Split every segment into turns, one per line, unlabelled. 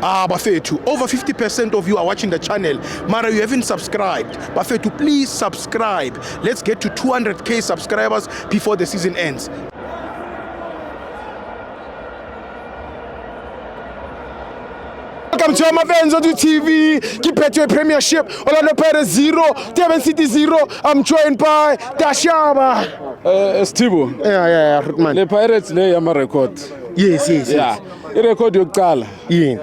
Ah, bafethu, over 50% of you are watching the channel. Mara, you haven't subscribed. Bafethu, please subscribe. Let's get to 200K subscribers before the season ends.
Welcome to Amavenzo to TV. Keep Premiership. Orlando Pirates 0, Durban City 0. I'm joined by Dashaba.
Sithibo,
Yeah, Rutman.
le Pirates le yama record.
Yes.
Yeah. I-record yokuqala
Yini?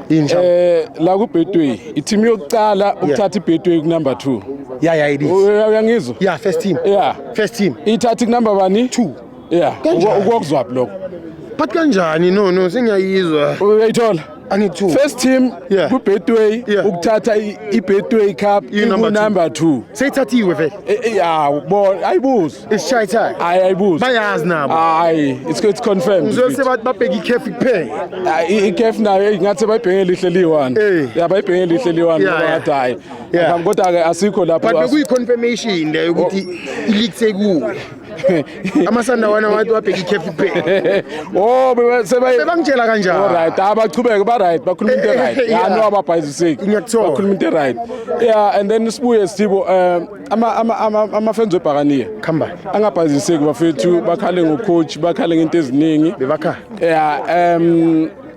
Yini Shaba?
la ku Betway, i-team yokuqala ukuthatha iBetway ku number 2.
Yeah, it is.
Uyangizwa?
Yeah, first team.
Yeah.
First team.
Ithatha ku number bani?
2.
Yeah.
Kanjani?
Ukuzwaphi lokho?
But kanjani? No, sengiyayizwa.
Uyayithola?
Angithi
First team
Yeah.
ku Betway
Yeah.
ukuthatha iBetway Cup
I-number
ku
two.
number 2.
Seyithathiwe vele.
Yeah, bo ayibuzi.
Isishayithayi.
Hayi ayibuzi.
Bayazi nabo.
Hayi, it's confirmed.
Ngizwe sebathi babheka ikhefu kuphela.
Ikef nayo ngathi bayibheke lihle liyi-one.
Eh.
Ya, bayibheke lihle liyi-one
Yeah,
ngoba
yeah.
ngathi hhayi.
Yeah.
Kodwa-ke asikho lapho.
But bekuyi-confirmation leyo ukuthi i-league sekuwe. Amasandawana wathi wabheka ikhefu kuphela.
Oh,
Sebangitshela kanjalo.
Alright, abachubeke ba-right, bakhuluma into e-right.
Yeah.
Ya, no, ababhayiziseki.
Ngiyakuthola.
Bakhuluma into e-right. Yeah, and then sibuye Sithibo, ama-fans webhakaniya
Khamba.
angabhayiziseki bafethu, bakhale ngocoach, bakhale ngento eziningi.
Bebakhala.
Yeah,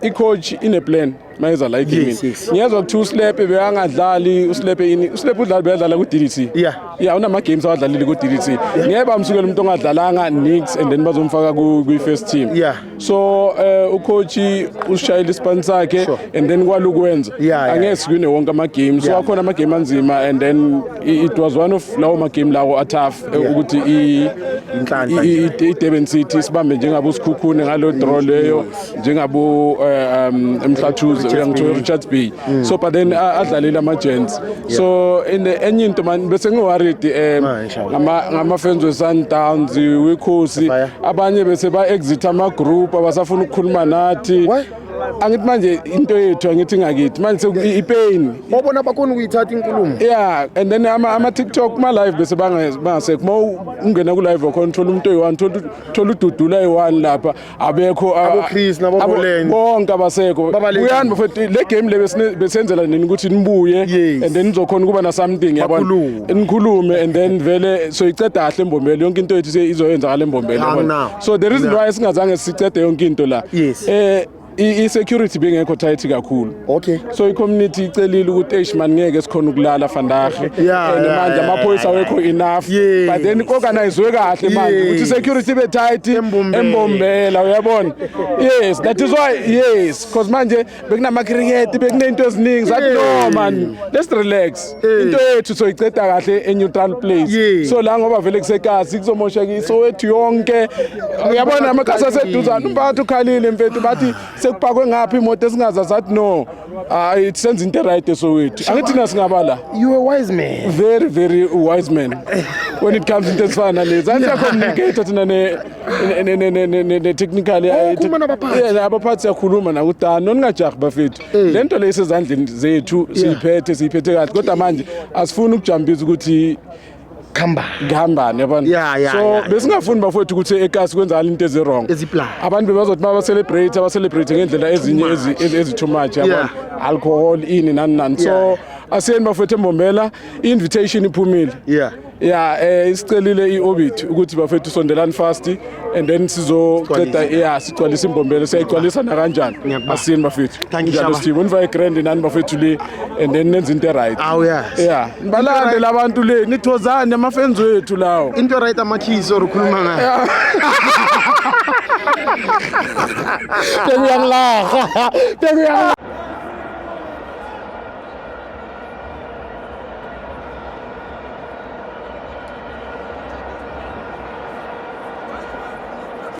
i-coach ine-plan mayeza la egamini.
Yes.
Ngiyezwa kuthiwa uSlepe bekangadlali, uSlepe ini, uSlepe udlala bekadlala ku-DDT.
Yeah.
Yeah, unama games awadlalile ku-DDT. Ngeke bamsukele umuntu ongadlalanga nix and then bazomfaka kwi-first team.
Yeah.
So ucoach usishayile isipani sakhe
Sure.
and then kwalukwenza.
Yeah.
Angeke siwine wonke ama games. So
Yeah.
akhona ama game anzima and then it was one of lawo ma game lawo a tough ukuthi
Inhlanhla
i-Durban City sibambe njengabo Sikhukhune ngalo draw leyo, njengabo Mhlathuze, uyangithola, Richards Bay. So but then adlalile ama gents. So in the enye into man bese ngiworried
Inshallah.
ngama fans we Sundowns, wekhosi,
Fire.
abanye bese ba exit ama group, abasafuna ukukhuluma nathi.
Why?
Angithi manje into yethu, angithi ngakithi manje ipain.
Obona bakhona ukuyithatha inkulumo.
Yeah, and then ama TikTok ma live bese bangasekho. Ma ungena ku live wakhona uthola umuntu oyi-one, thola ududula oyi-one lapha, abekho
Abo Chris nabo Roland.
Bonke abasekho.
Babalekile.
Buyani bafethu, le game le besenzela nini ukuthi nibuye
Yes.
and then nizokhona ukuba na something, yabona,
Bakhulume.
nikhulume and then vele soyiceda kahle eMbombela, yonke into yethu izoyenzakala eMbombela, yabona.
Anginawo.
So the reason
No.
why singazange sicede yonke into la,
Yes.
i-security bengekho tight kakhulu.
Okay.
So i-community icelile ukuthi eish man, ngeke sikhona ukulala vandag.
Yeah,
And manje amaphoyisa awekho enough.
Yes.
But then organizwe kahle manje
Yes.
ukuthi i-security ibe tight
Embombela.
Embombela, uyabona. Yes, that is why, yes, because manje bekunama cricket, bekunento eziningi sathi no
Yeah.
man, let's relax.
Yeah.
Into yethu soyiceda kahle e neutral place.
Yes.
So la ngoba vele kusekasi kuzomosheka iSoweto yonke, uyabona, amakasi aseduzane, umphakathi ukhalile mfethu, bathi sekupakwe ngaphi imoto esingazazi, sathi no, hayi, senza into right eSoweto, angithi thina singabala.
You a wise man.
Very, very wise man when it comes into ezifana nalezi, angithi siyacommunicate thina ne-technical.
Oh, ukhuluma nabaphathi.
Yeah, abaphathi siyakhuluma nakuthi ah, noningajahi bafethu,
Eh.
le nto le isezandleni zethu, siyiphethe kahle, kodwa manje asifuni ukujampisa ukuthi
Khamba.
kuhambani, yabona.
Yeah,
So besingafuni bafowethu ukuthi ekasi kwenzakala into ezi-wrong.
Eziplan.
Abantu bebazothi uma ba-celebrate, aba-celebrate ngendlela ezinye ezi-too much, yabona, alcohol ini nani nani. So asiyeni bafowethu eMbombela, i-invitation iphumile. Yeah, isicelile i-Orbit ukuthi bafethu sondelani fast and then sizoceda.
Sigcwalise.
Yeah, sigcwalisa iMbombela, siyayigcwalisa nakanjani.
Ngiyakubamba.
Asiyeni bafethu.
Thank you,
Njalo
Shaba.
Sithibo, nivaye grand nani bafethu le and then nenze into right.
Awu, yazi.
Yeah, nibalande labantu le, nithozane amafenzi wethu lawo.
Into right amakhisi or ukhuluma ngayo.
Bekuyangilaha. Bekuyangilaha.